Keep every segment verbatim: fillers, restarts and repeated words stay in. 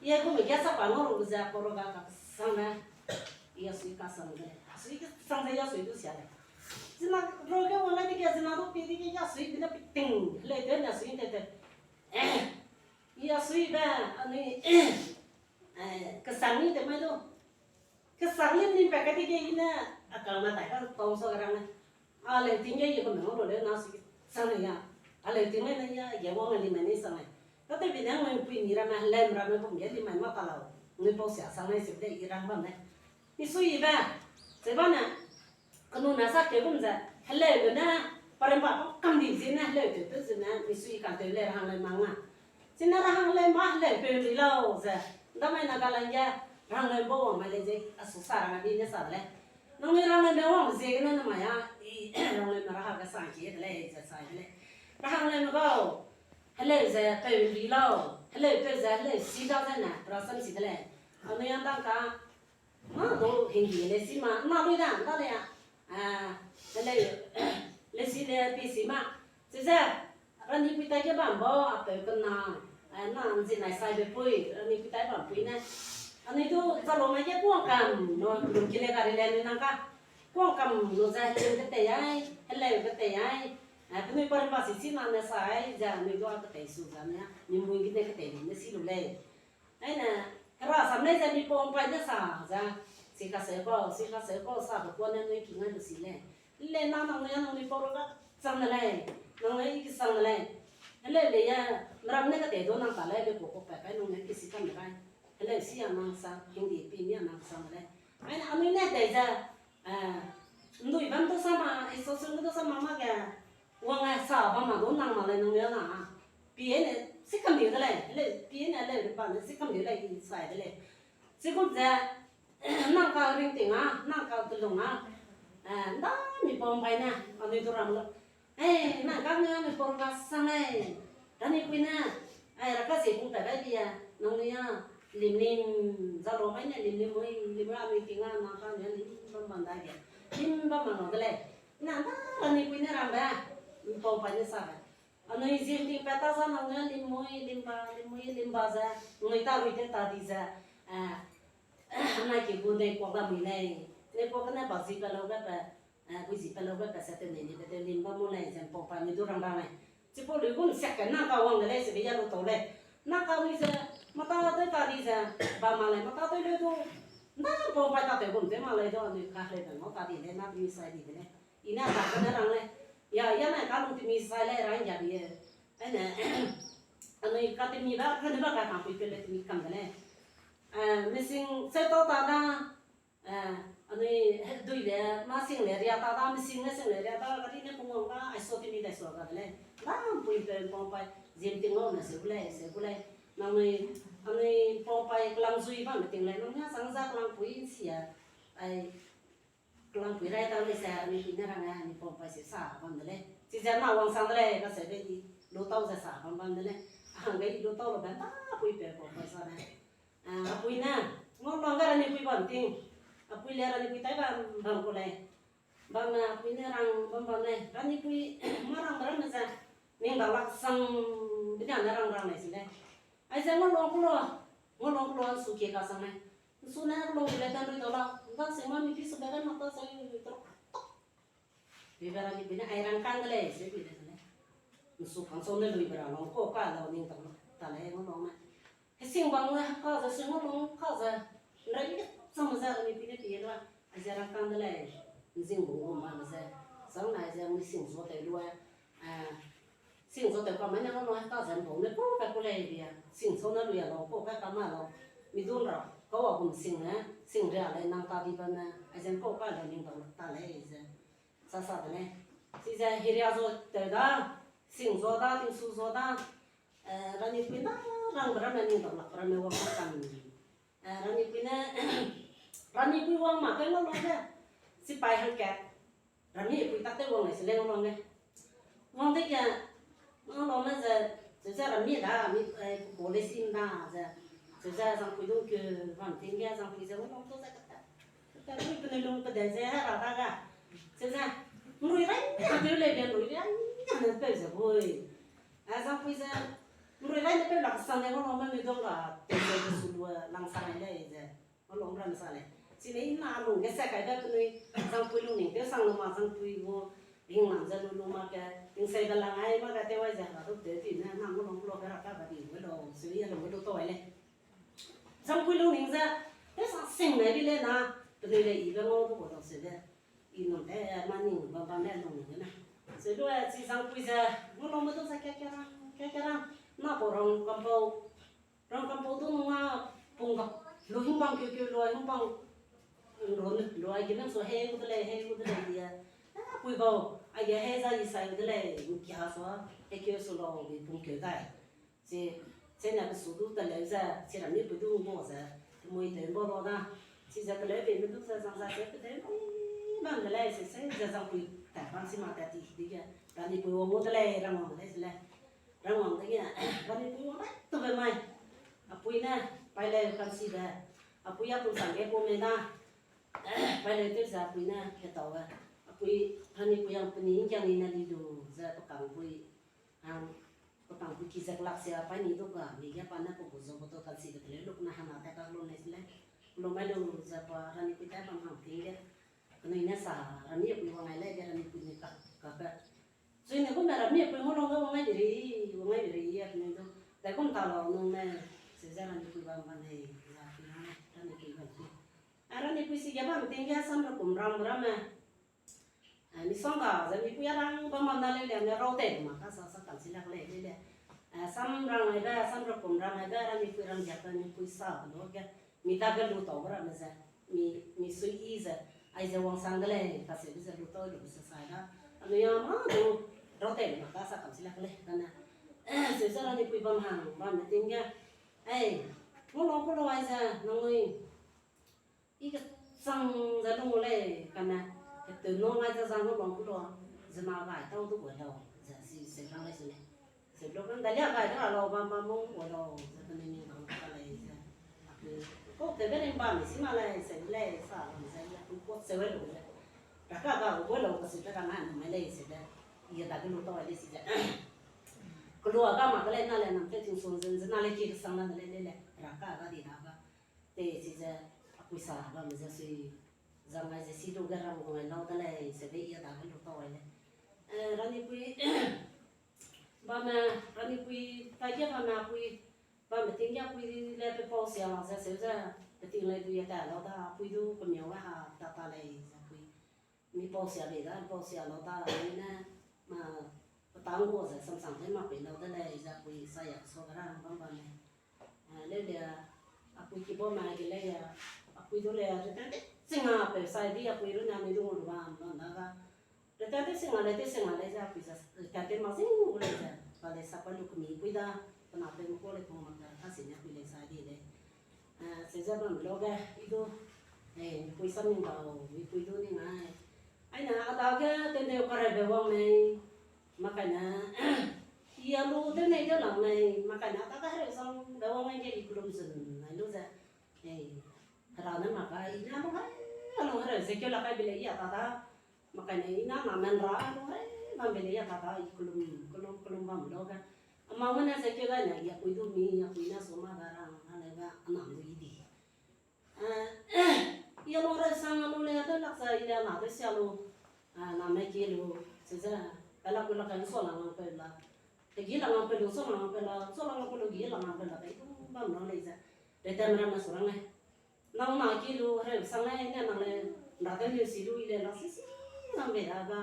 Ye gu me ge sa pa ngau lu ze, poro ga ka sang ne. Ya sui ka sang de. Sui ka sang ze ya sui du sia de. Zina ro ge wang lai de ge, zina du pi de ge ya sui bi na pi ting. Le de na sui de de. Eh, ya sui be, anui, eh, kesang ni de mai du. Kesang ni ni pe ka de ge i ne, a kang na tai ka tong so ga rang ne. A leu ting ge ye gu me ngau lu le na sui sang ne ya. A leu ting me ne ya, ye wang ni me ni sang ne. Ka te bi ne ngau pui ni ramme, lem ramme gu ge li me ma ka lau. Ngui pau sia sang ne se de i rang bam ne. Misui be, ze ba ne, kenu na sa ke gum ze, heleu be ne, paremba kam di zi ne, heleu te te zi ne, misui ka te le rang le mang a. Zi ne rang le ma, heleu pe ri lau ze, da mai na ga lan ge, rang le bo ma le ze, a su sa rang a di ne sa le. Nang ni rang le me wang ze ne na ma ya, i rang le me ra ha ga sa ki de le, ze sa de le. Rang le me gau, heleu ze pe ri lau, heleu pe ze, heleu si da ze ne, pra sam si de le. Anui yan dang ka, ma du hingdi le si ma, ma du da, da le ya. Ah, le, le si le pi si ma. Ze ze, rani pui tai ge bam bo, a peu kena. Ah, na nzi nai sai be pui, rani pui tai bam pui ne. Anui du, za lo mai ge kuang kam, no, lum ki le ka ri le anui nang ka. Kuang kam, no ze, lum ke te ai, heleu ke te ai. Ah, penui pa ri pa si si na ne sai, ze anui du a ke te su ze ne, ni mui ki ne ke te ne si lu le. Aine, hera sam lei ze mi pau pai ne sa ze, si ka se ko, si ka se ko, sa be ko ne nui ki ngai lu si lei. Le na nang ne nang mi pau ro ka sang de lei, nang ne i ki sang de lei. Heleu le ya, meram ne ka te du nang ta lei, le ko ko pai pai nang ne ki si kam de gai. Heleu si ya nang sang, hingdi pi mi ya nang sang de lei. Aine, anui ne dei ze, eh, ndui bam du sa ma, i so sung du sa ma ma ge, wang ai sa bam ma du nang ma lei nang ne na. Pi ne, si kam di de lei, le, pi ne le, ba ne, si kam di lei, i sai de lei. Si kum ze, nang ka ring ting a, nang ka telung a, eh, nda mi pau pai ne, anui du ram lo. Eh, nang ka ne, anui pau ka sang lei. Rani pui ne, eh, ra ka si kum ta gai di ya, nang ne ya, lim lim, za lo mai ne, lim lim mui, lim ra mi ting a, nang ka ne, lim bam bam da ge. Lim bam ma lo de lei. Nang da, rani pui ne ram be, mi pau pai ne sa be. Anui zim ting pa ta za nang ne lim mui, lim ba, lim mui, lim ba ze, nui ta rui te ta di ze, eh, nai ki gu nei kuak da mui lei. Nei kuak ne ba zi pe lau be pe, eh, gui zi pe lau be pe se te nei ni pe te lim ba mu lei, zem pau pa ni du rang rang lei. Chipau lui gum sek ke nang ka wang de lei, se be ya lu tau lei. Nang ka nui ze, mata te ta di ze, ba ma lei, mata te le du, nda pau pai ta te gum te ma lei du, anui ka lei be ngau ta di lei, na bi sai di de lei. I ne ta ka ne rang lei. Ya, ya ne ka lung ti mi sai lei rang ya bi e. Aine, anui ka ti mi ba, ka ne ba ka kang pui pe le ti mi kam de lei. Eh, mising se tau ta da, eh, anui dui le, ma sing le ria ta da, mising le sing le ria ta, ka ti ne pung wang da, ai so ti mi dai so ga de lei. Lam pui pe pau pai, zim ting ngau ne se gu lei, se gu lei. Nang nui, anui pau pai kelang zui ba me ting lei, nang ne sang za kelang pui si ya. Ai, Kelangpui rai tau lei se, anui pui ne rang e, anui pau pai se sa bam de lei. Chize na wang sang de lei, ka se be i lu tau ze sa bam bam de lei. A hang ge i lu tau lu ben ta pui pe pau pai sa lei. A, a pui ne, ngau luang ge rani pui bam ting. A pui le rani pui tai bam bam ku lei. Bam ne, a pui ne rang bam bam lei. Rani pui, ma rang bam me ze. Ning da lak sang, bina ne rang rang lei si lei. Aize ngau luang ku lu, ngau luang ku lu, nsu kie ka sang lei. Nsu ne ngau luang ku lei tan rui dau la, nda se ma mi pi su be gai mak ta se, rui dau. Lui be ra ni pui ne ai rang kang de lei, se pui de lei. Nsu kang sau ne lui be ra luang ku ka lau ning tang ta lei ngau luang ne. Hesing bang ne ka ze, sui ngau luang ka ze. Nrai i chang ze ni pui ne pie la. Aize rang kang de lei. Nzing bung bung ba ze. Sang na aize mi sing zo tei lu e. A, sing zo tei ka mai ne ngau luang ka ze bung ne ku ka ku lei bia. Sing sau ne lui a lau ku ka ka ma lau. Mi dun ra. Ka wa gum sing ne. Sing ria lei nang ta di ba ne. Aize ku ka lei ning dau ta lei ze. Sa sa de lei. Chize hiria zo tei da. Sing zo da, tingsu zo da. Eh, rani pui na rang be ramme ning dau lak be ramme wa ka kan. Eh, rani pui ne, rani pui wang ma ke ngau luang ge. Sipai hangkat. Rami pui tak te wang lei se lei ngau luang ge. Wang de ge, ngau luang me ze, ze ze rami da, mi, eh, ko lei sim da ze. Ze ze zangpui dung ke, wang ting ge zangpui ze ngau luang tu ze kata. Kata pui pe ne lung pe de ze hera da ga. Ze ze, mrui rai nia de lei be mrui rai nia ne pe ze bui. A zangpui ze, mrui rai ne pe lak sang de ngau luang me mi dong ga, te ze su lu. Langsang ai lei ze, a lung ram sa lei. Chine i na lung ge se kai da penui, zangpui lung ning tew sang lu ma zangpui gu, ring lam ze lu lu ma ke, ring sei da lang ai ma ga tew ai ze, ra du tew di ne, na ngu lung lu ke ra ka ba di gu lo, sui ya lung gu lu to ai lei. Zangpui lung ning ze, tew sang sing ne bi le na, penui le i be ngau du gu lo se de. I nung te, ma ning bam bam le nung ning na. Se lu e, chi zangpui ze, ngu lung me du ze ke ke rang, ke ke rang, na pau rang kampau, rang kampau du nung a, pung ga, lu hing bang keu keu lu, hing bang, ro ne, lu ai ge nang su he gu de lei, he gu de lei di e. A, pui bau, ai ge he za i sai gu de lei, nkia su a, he keu su lo, bi pung keu dai. Chi, chi na pe su du teleu ze, chi ra mi pe du ngua ze, temui tew bau lo da. Chi ze teleu pe me du ze zang za se pe tew, bam de lei, se se ze zangpui tat bam si ma tat ti, di ge, ranipui wang gu de lei, rang wang de lei, se lei. Rang wang de ge, ranipui wang bai tu be mai. A pui ne, pai lei kan si be. A pui a pung sang ge pu me da. Pai lei tew ze a pui ne, ke tau e. A pui, ranipui yang pe ni ngiang ni na li lu, ze pe kang pui. Ang, pe kang pui ki ze kelak sia, pai ni du ga, mi ge pa ne pe gu zo gu to kan si de teleu lu na hana ta ka lu ne se lei. Lu mai lu ze pa ranipui ta bam hang ting ge. Penui ne sa, ranipui wang ai lei ge ranipui ni ka, ka pe. Zui ne kum me ranipui ngu lung ge wang ai de ri, wang ai de ri, ya penui du. Dai kum ta lau nung ne, se ze ranipui bam bam lei, ya penui ne, ranipui bam pui. A ranipui si ge bam ting ge sam ra kum ram ram me. A, mi song ga, ze mi pui a rang bam bam na lei le, ne rau tei ma ka sa, sa kam si lak lei, lei le. A, sam rang ai be, sam ra kum rang ai be, ranipui rang diak be, mi pui sa, lu ge, mi ta ge lu tau be ra me ze, mi, mi sui i ze, ai ze wang sang de lei, ka se be ze lu tau lu be se sai da. Anui a ma du, rau tei ma ka sa kam si lak lei, ka ne. Se ze ranipui bam hang, bam me ting ge. Ei, ngu lung ku lu ai ze, nangnui. I kechang ze lung lei, kane, keteu nung ai ze zang lu bam ku lu, zena gai tau du gu lau, ze si se rang lei se lei. Se lu kan dalia gai de ra lau bam bam mung gu lau, ze kane ning bam ka lei ze. Kau te be ning bam si ma lei, se lei, sa bam ze, ya ku kau se we lu ze. Ra ka ga gu lau, ka si te ka na ni me lei se de. I da ke lu tau lei si ze. Kelua ga ma ka lei na lei nam te ting sun zen, zena lei ki kesang na lei lei lei. Ra ka ga di da ga. Te chize, a pui sa bam ze sui, zang ai ze si lu ge rang gu ai lau de lei, se be i a dage lu tau ai lei. Eh, ranipui, bam me, ranipui, tai ge bam me a pui, bam me ting ge a pui le pe pau sia ze seu ze, pe ting lei du ye ta lau da, a pui du kemiau ge ha ta ta lei ze pui. Mi pau sia bei da, pau sia lau da, mi ne, ma, petang gu ze samsang tew mak pei lau de lei, ze a pui sa ya so ge ra bam bam lei. Eh, leu le, a pui ki bau mai ge lei ya, a pui du le, return te singa pe sai di a pui ru na mi du lu bam bam da ga. Return te singa lei, te singa lei ze a pui ze, return te ma zing gu lei ze, pa lei sa pa lu kemi pui da, pe na pe mu ko lei pung mak da, ka si ne pui lei sai di lei. Eh, se ze bam lo ge, i du, eh, mi pui sam ning bau, mi pui du ning ai. Ai na, a dage, tende ka rai be wang mei, ma kai na, i a lu de nei de lang mei, ma kai na, a dage hereu sang be wang mei ge i kelum zun ai lu ze. Eh, hera ne ma kai, i na lu hai, a lu hereu ze keu la kai be lei i a ta da. Ma kai ne, i na na men ra, a lu hai, bam be lei i a ta da, i kelum, kelum, kelum bam lo ge. A ma mene ze keu dai ne, i a pui du mi, i a pui na su ma da rang, a le ga, a na lu i di. Eh, i a lu hereu sang a lu le, a de lak ze, i le na de sia lu, ah, na me ki lu, se ze, pe la ku la kai so la ngang pe la. Te gi la ngang pe lu, so la ngang pe la, so la ngang pe lu, gi la ngang pe la, pe i du bam rang lei ze. Return ra me su rang lei. Nang na ki lu, hereu sang lei, ne nang le, nra tew lu si lu, i le, nra si si, nang be da ga.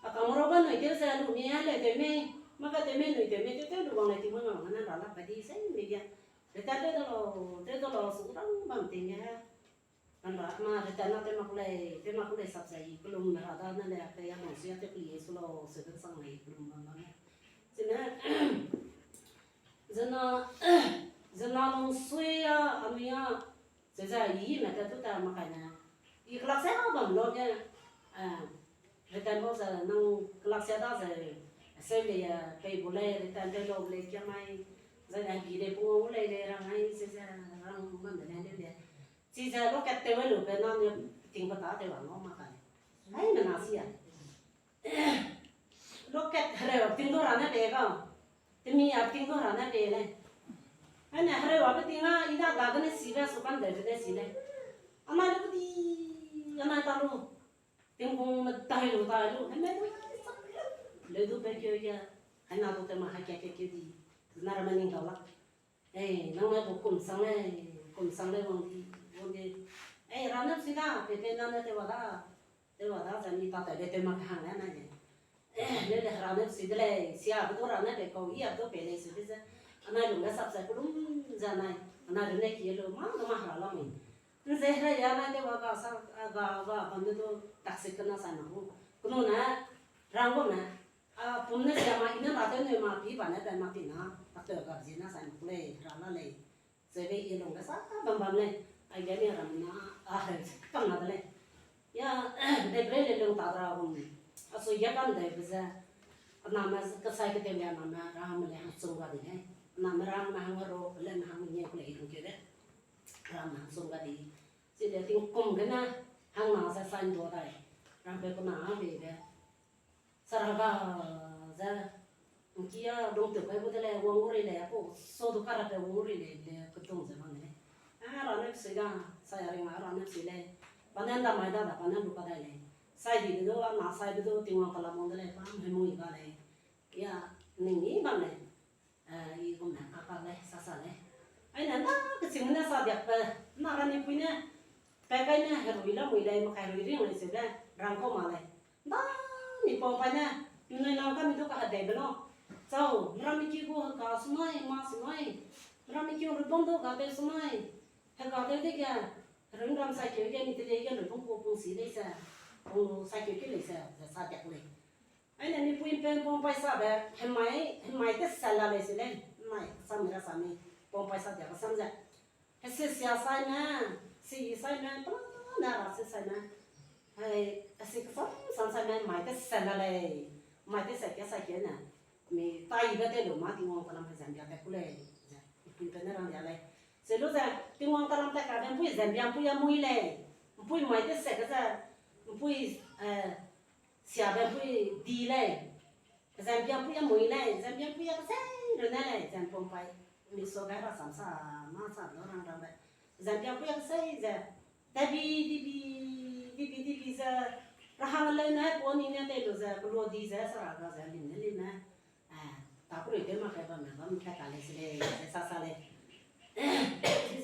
A kang ro ba nui tew ze lu mi a le tew mei, ma ka tew mei nui tew mei tew tew lu wang lei ti ma ngau, ma ne nra lak ka di se mi ge. Return tew da lau, tew da lau, su rang bam ting ge. Nra, ma return na tew mak lei, tew mak lei sap ze i kelum ra da ne le, pe ya lungsui a tew keli su lau, se de sang lei i kelum bam bam lei. Chine, zena, zena lungsui a, anui a, ze ze i me te tu ta ma kai ne. I kelak se bam lo ge, eh, return bau ze nang kelak se da ze, se le ya, pei bu lei, return tew lau lei kia mai, ze ne gi lei pu ngau lei lei rang ai, ze ze rang bam de lei lei. Chize locket tew lu pe na ne ting pe ta tew a ngau ma kai. Ai me na si a. Locket hereu a ting du ra ne pe ga. Temi a ting du ra ne pe lei. Ane hereu a pe ting a i da ga Kam de de si le. Anai lu di, anai ta lu. Tingkung medai lu dai lu, hemei lu. Leu du pe keu ge. Haina du te ma ha ke ke ke di. Na ra ma ning dau la. Ei, nang ne bu kum sang le, kum sang le wang di, wang di. Ei, ra ne si da, pe pe na ne te wa da. Te wa da, za mi ta te de te ma hang le na ye. Eh, le le ra ne si de lei, sia bu du ra ne pe kau, i a du pe lei si de ze. Anai lung ge sap sai kulum ze nai. Anai lu ne ki lu, ma, ma hera la mi. Nze hera ya na te wa ga sa, ga, ga, bam ne du taxi kena sa na hu. Kunu ne, rang gu ne. A, pum ne sia ma, i ne ra te ne ma, pi ba ne pe ma pi na, tak te ga zi na sa na ku lei, ra la lei. Zebe i lung ge sa bam bam lei. Ai ge ne ram na, a, kam na de lei. Ya, de bre le lung ta ra hum. A su ya kam de be ze. Aname kasai ke te ya name ra me le hang sung ga di lei. Aname ra me hang ro, le me hang nye ku lei hang ke de. Ra me hang sung ga di. Chi de tingkum ge na, hang na sa sa ndo dai. Ram pe ku na be de. Sara ga ze, ngki a lung tew kai gu de lei, wang gu rei lei, a ku so du kara pe wang gu rei lei, le kedung ze bam de lei. A, ra ne sui ga, sa ya ring a ra ne sui lei. Pa ne nda mai da da, pa ne lu ka dai lei. Sai di de du, a na sai de du, Tingwang kala mong de lei, pa mhe mui ga lei. Ya, ning i bam lei. Eh, i gum ne kaka lei, sa sa lei. Ai ne na keching ne sa diak pe, na ra ni pui ne, pe kai ne herui la mui lei, ma kai herui ring lei se de, rang kau ma lei. Da, ni pau pai ne, nui nang ka mi du ka hedei be no. Chau, mera mi ki gu heka sunai, ma sunai. Mera mi ki gu rubong du ka te sunai. Heka te de ge, run ram sa keu ge, mi te de ge rubong gu pung si lei se. Pung sa keu ki lei se, ze sa diak lei. Aine mi pui pen pong paisa be, hemai, hemai te sel la lei se lei, hemai, sam mi ra sa mi, pong paisa dia ba sam ze. Hese sia sai me, si sai me, pa na ra se sai me. Hai, hese kesam, sam sai me, mai te sel la lei, mai te sel ke sai ke ne. Mi tai be te lu ma Tingwang kalam he zan bia te ku lei, ze, mi pui pen ne rang dia lei. Se lu ze, Tingwang kalam te ka be, mi pui zan bia, mi pui a mui lei, mi pui mai te sel ke ze, mi pui, eh, Siabe pui di lei. Zan piang pui a mui lei, zan piang pui a kesei rune lei, zan pum pai. Mi so gai ra sam sa, ma sa lo rang rang be. Zan piang pui a kesei ze. Tebi, dibi, dibi, dibi ze. Rahang leu ne, po ni ne te lu ze, kelo di ze, sara ga ze, lim ne lim ne. Eh, ta pui de ma kai bam ne, bam kai ta lei se lei, ze sa sa lei.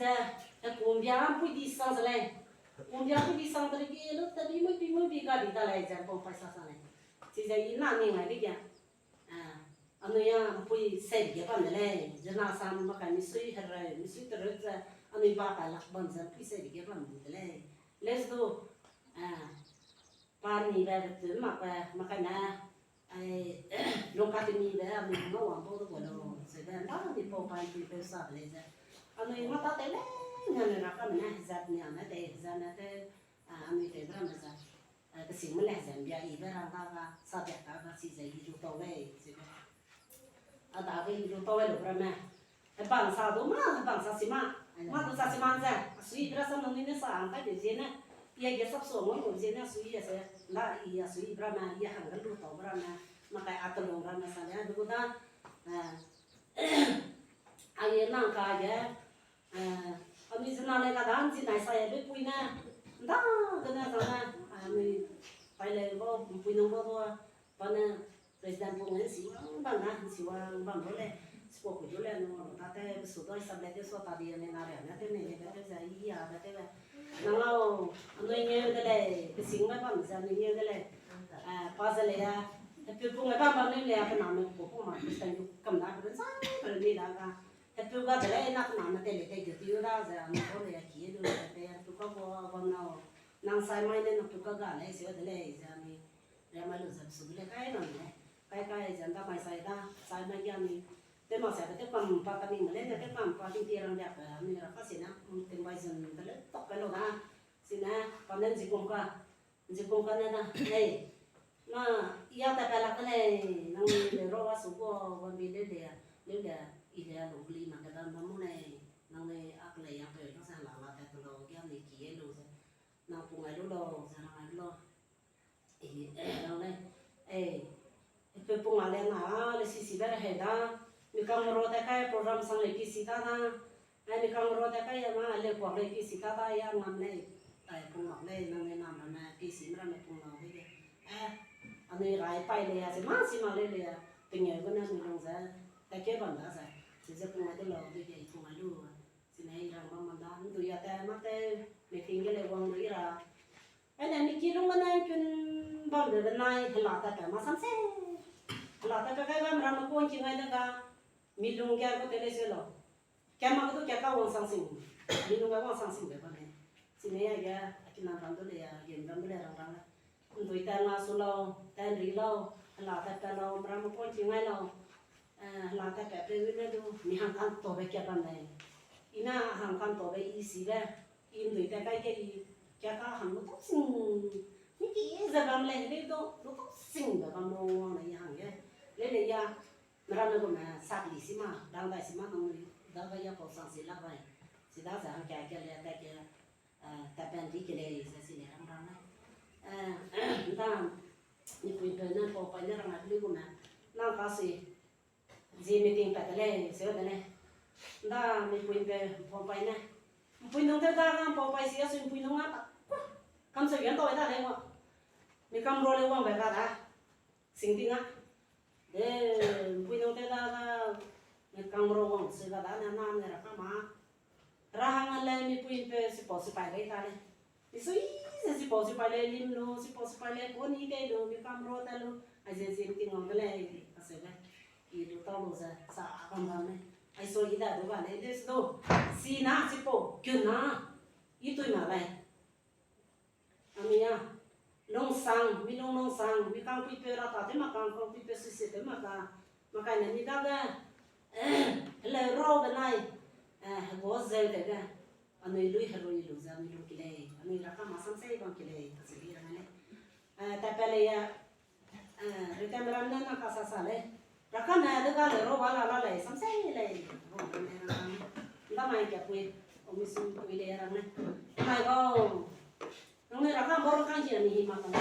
Ze, e kumbia pui di sang se lei. Kumbia pui di sang te lei ki lu, tebi mui bi mui bi ga di ta lei, ze pum pai sa sa lei. Chize i na ni ngai di ge. Ah, anui a pui sei ge bam de lei. Ze na sam ma kai mi sui hereu, mi sui te reu ze, anui ba pa lak bam ze pui sei ge bam de lei. Let's go. Ah, pa ni be tu ma pa, ma kai na. Ai, lungka te mi be, anui hangge wang bau de gu lu, ze be, nda ni pau pai pui peu sa de lei ze. Anui ma ta te lei, ne ne ra ka me ne, zat ni a ne te, zat ne te, a, anui te bra me ze. A, kesing me lei ze, bia i be rang da ga, sa bia da ga, si ze i lu tau lei, ze be. A da be i lu tau lei lu bra me. Hebang sa du ma, hebang sa si ma. Ma du sa si ma ze. A sui bra sa nang ni ne sa ang kai de zie ne. Ia ge sap so ngau lu zie ne a sui ia se. La ia sui bra me, ia hang lu tau bra me. Ma kai a telung bra me sa le. Du da. Eh, a ye nang ka ye. Eh, a mi zena le ka dan zi nai sa ye be pui ne. Nda ge ne sa ne. A mi pai le bo pui nang bo do. Ba ne President pung ne nsi wang bam na, nsi wang bam lu lei, support ku lu lei, nu lu ta te, su doi sap lei te, so ta di ne na ria ne te, ne ne te ze, i a be te be. Nang lau, anui ngeu de lei, kesing me bam ze anui ngeu de lei. Eh, pa ze lei a, hepeu pung me bam bam lei lei a, pe na me ku pung ma, President gu kam na, pe sa, pe ni da ga. Hepeu ga de lei, na pe na me te lei te, gu tiu da ze, anui ko lei a ki lu lei te, hepeu ka gu bam nau. Nang sai mai ne, nang peu ka ga lei, se de lei, ze anui. Ria mai lu ze su le kai nang le. Kai kai ze nda mai sai da, sai mai gia mi. Te ma sai te kam pa ta mi le, te kam pa ting ti rang dia pe, mi ra ka si na, mm, ting bai zun de le, tok kai lu da. Si na, pa nen zi pum ka, zi pum ka ne da, lei. Na, ia ta pa la ka lei, nang le ro wa su ko, wa bi le le, le le, i le lu li ma ka da ma mu lei. Nang le ak lei ya pe lu sa la la ta lu, gia mi ki lu ze. Nang pung ai lu lo, ze nang ai lu lo. I, rang lei. Ei, pe pung a le na, le si si be re he da. Mi kam ro te kai program sang le ki si da na. Ai, mi kang ro da kai ya ma, le kuak lei, pisi ta ta ya ngam lei. Tai pung mak lei, nang ne nam ramme, pisi me ramme pung lau de ge. Eh, anui rai pai lei ya, si ma, si ma lei lei ya. Pengeu gene mi lung ze, ta ke bam da ze. Si ze pung ai du lau de ge, pung ai lu. Si ne i rang bam man da, ndu ya ta ma te, meeting ge le wang lu i ra. Ai ne, mi ki lung gene kun bam de benai, hela ta pe ma sam se. Hela ta pe kai bam ram me kuang ki ngai de ga, mi lung ge ko te lei se lau. Ka mak du ka ka wang sang sing, mi lung ge wang sang sing de bam lei. Si ne ya ge, a ki nang ram du lei ya, gen ram du lei rang rang lei. Ndui ta nga su lau, ta nri lau, hela ta pe lau, ram me kuang ki ngai lau. Eh, hela ta pe pe wi ne du, mi hang kan to be ka bam lei. I na hang kan to be i si be, i ndui ta kai ge i, ka ka hang lu tau sing, mi ki ze bam lei, le du, lu tau sing be bam lu wang lei i hang ge. Le le ya, Meramme gume sak li si ma, rang dai si ma nang nui, da ga ya pau sang si lak bai. Si da ze hang ka ke le, ta ke, eh, ta pen di ke lei, ze si le rang rang lei. Eh, nda, mi pui pe ne pau pai ne rang ai pe lui gume, nang ka si, zi meeting pat de lei, se de lei. Nda, mi pui pe pau pai ne. Mpui nung te da ga pau pai si, a sui mpui nung a ta. Kam se yan tau da lei wa. Mi kam ro le wang be ga da. Sing ting a. De, mpui nung te da ga, mi kam ro wang se ga da ne, na ne ra ka ma. Ra hang le mi pui pe sipau sipai lei ta lei. Mi sui ze sipau sipai lei lim lu, sipau sipai lei pau ni tei lu, mi kam ro ta lu, ai ze zim ting wang de lei, a se lei. I lu tau lu ze, sa a bam bam lei. Ai so i da du ga lei, de se du. Si na, sipau, kun na. I tui na lei. Anui a, lungsang, mi lung lungsang, mi kangpui pe ra ta tew mak ka, kangpui pe sui se tew mak ka, mak kai ne mi dage, heleu rau benai, eh, hegua zeu tewbe, anui lui herui lu ze anui lung ki lei, anui ra ka ma sam sei bam ki lei, kacheu di rang lei. Eh, ta pe lei ya, Eh, rui ta meram ne nang ka sa sa lei. Rakame de ga leu rau ba la la lei, sam sei lei. Rau ne rang rang. Nda mai kia pui, o mi sui pui lei rang lei. Mai gau. Nangnui rakam bor kang hia ni hi ma kang.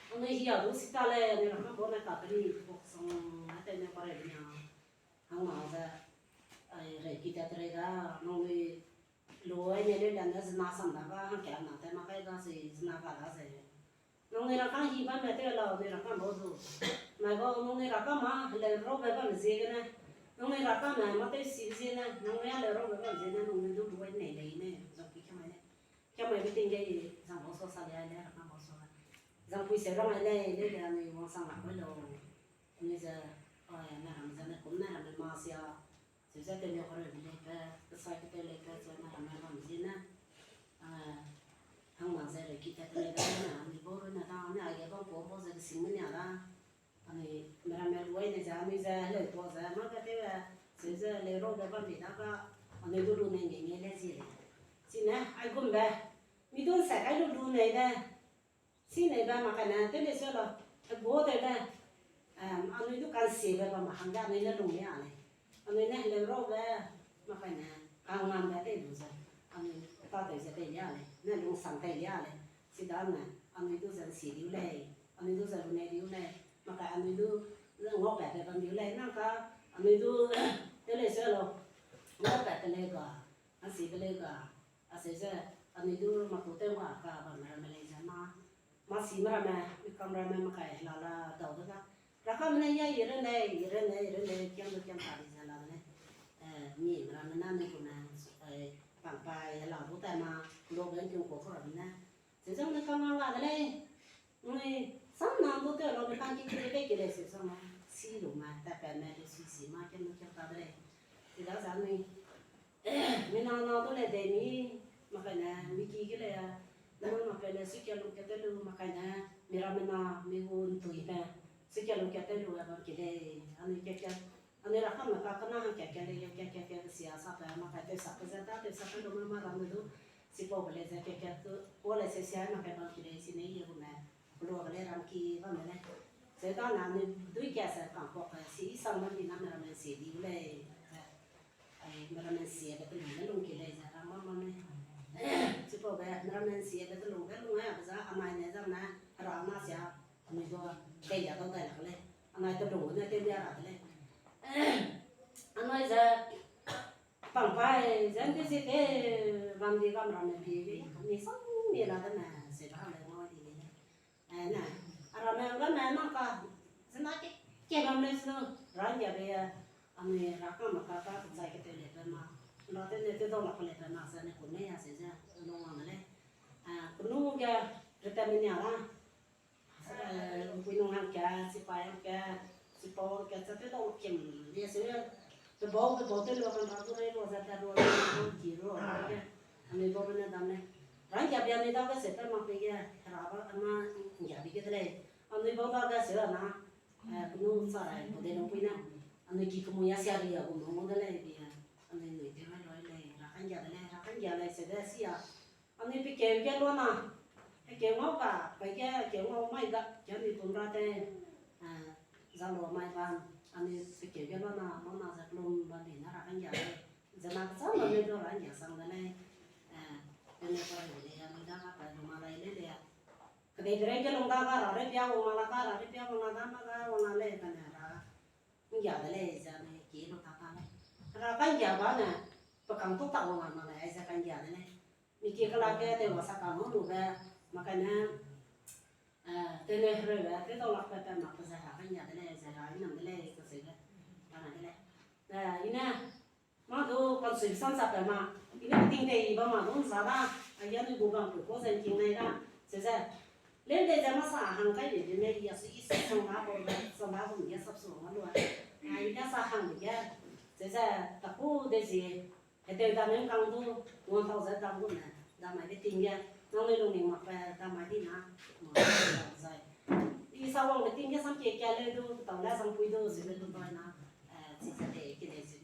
Nangnui hia du si ta lei, nangnui rakam bor ne ka pe ni, bok song, a te ne pa rei nia. Hang ma ze, ai, rei ki ta te rei da, nangnui lu ai ne leu lan ne zena sam da ga, hang kia na te ma kai ga se, zena ga da se. Nangnui rakang hi bam me tew lau, nui rakang bau du. Mai bau, nangnui rakang ma, heleu raube bam ziegene. Nangnui rakang ma, ma tew si ziegene, nangnui heleu raube bam ziegene, nangnui du lu ai nei lei ne, zang pui kia mai ne. Kia mai bi ting ge i, zang bau so sa lei ai lei, rakang bau so lei. Zang pui se rang ai lei, lei lei anui wang sang lak mai lau. Anui ze, ai, na ram ze ne kum na ram ma sia. Seuze tew ne kore bi lei pe, kesai ketew lei pe, zai na ram ma bam ziegene. Ah, hang ma ze rei ki tat te lei da, na, anui bau rui na da, ne aige bam pau bau ze kesing me nia da. Anui, meramme lu ai ne ze, anui ze, heleu pau ze, ma ga tew, seuze leu raube bam lei da ga, anui du lu nei nei nei le zie lei. Chine, aigumbe, mi du nse kai lu lu nei de. Chi neibe mak kai ne, tew lei se lau, hegua tewbe, em, anui du kansiebe bam ma hangge anui ne lung lei a lei. Anui ne heleu raube, mak kai ne, kangngambe tei lu ze, anui tâtew ze tei lei a lei, ne lungsang tei lei a lei. Chidane, anui du ze nsie diu lei, anui du ze lunei diu lei, mak kai anui du ngaupatbe bam diu lei, nang ka, anui du, tew lei se lau, ngaupat te lei ga, ansiebe lei ga, Aseu ze, anui du mâ ku tew ngua ka bam ramme lei ze mâ, mâ si me ramme, mi kam ramme mâ kai hela la dau de ga. Rakame ne ya i ren lei, i ren lei, i ren lei, kiam du kiam ta di ze la de lei. Eh, mi me ramme ne anui gu ne, eh, pangpai hela du tai mâ, kulo ge ngkiung ku ku ramme ne. Ze zang ne kam la de lei. Nui, sam nang du tew lau, mi kang ki ki de ke lei se zang mâ, si lu mâ, ta pat me lu si si mâ, kiam du kiam ta de lei. Chidaze anui, mi nang na du lei dei mi, mâ kai ne, mi ki ge lei a, nang mâ pe lei suikia lungkia tew lu, mâ kai ne, mi ramme na, mi gu ntuime, suikia lungkia tew lu a bam ki lei, anui kia kia, anui rakame ka kena hangkia kia lei, kia kia kia kesia sa pe, mâ kai tew sa pe ze ta, tew sa pe lu mâ mâ ramme du, chipaube lei ze kia kia tu, pa lei se sia mâ kai bam ki lei, chine ye gu me, Keluabe lei rangki bam de lei. Chidane anui dui kia se kangkuak, eh, si sang bam di na meramme nsie di gu lei. Ai, meramme nsiebe telung ge lung ki lei ze rang bam bam lei. Chipaube meramme nsiebe telung ge lung ai a be za anai ne zang ne, hera na sia, anui du, teilia dau dai lak lei. Anai telung ne teilia ra de lei. Anai ze, Bang pai, zan te si te, bam di gam ramme pie ge, mi sang mi la de me, se ba le ngau di le. Eh, ne, a ramme ga me na ka, zena ke, ke bam le su, ran ya be, a mi ra ka ma ka ka, zai ke te le be ma, ra te ne te dau la ke le be ma, zane ku me ya se ze, no wang le. Ah, kunu ge, rete mi nia la. Eh, pui nung hang ke, sipai hang ke, sipau hang ke, chate dau kim, ye se, te bau, te bau, te lo kan ra du rei lo, za te lo, ki lo, ke. Anui bau ne dam ne. Ran kia bia ne dau ke se pe mak pe ge, hera ba, ama, kia bi ke de lei. Anui bau ba ge se na, eh, kunu sa rai, ko de lo pui na. Anui ki kumu ya sia ri ya, kumu mo de lei, bi ya. Anui nui te mai lo lei, ra kan kia de lei, ra kan kia lei, se de si ya. Anui pe keu ge lua na, pe keu ngau ka, pe ge keu ngau mai ga, keu ni tum ra te, eh, za lua mai bam, anui pe keu ge lua na, lua na ze plum bam di na ra kan ya lei, ze na kecham bam lei du ra ya sang de lei, eh, pe ne pa lei lei, anui da ka pa lu ma lai lei lei. Kedei de rei ge lung da ga ra rei pia wang ma la ga ra rei pia wang la da ma ga wang la lei, pe ne ra. Nggia de lei, ze anui ki lu ta ta lei. Ra kanggia ba ne, pe kang tu tak wang a ma lei, ai ze kanggia de lei. Mi ki kela ge tew wa sa kang lu be, ma kane, eh, tew ne hereu be, tew dau lak pe pe mak pe ze ra kanggia de lei, ze ra i nam de lei, ze ze ge, ra na de lei. Eh, i ne, ma du kansui sam sa pe ma, i ne ting tei ba ma du za da, a ya nui gu bam pe ko ze king nai da, ze ze. Leu de ze masa hang kai de de ne, i a su i su sang da ko, sang da ko mi ya sap su ma lu a. A i ya sa hang de ge, ze ze, ta ku de zi, Hetew da ne kang du, wang tau ze dam gu ne, dam mai de ting ge, nangnui lungning mak pe dam mai di na, ma zai. I sa wang de ting ge sam kie kia leu du, tau la zang pui du, zibe du ba na, eh, chi ze de, ki de zi.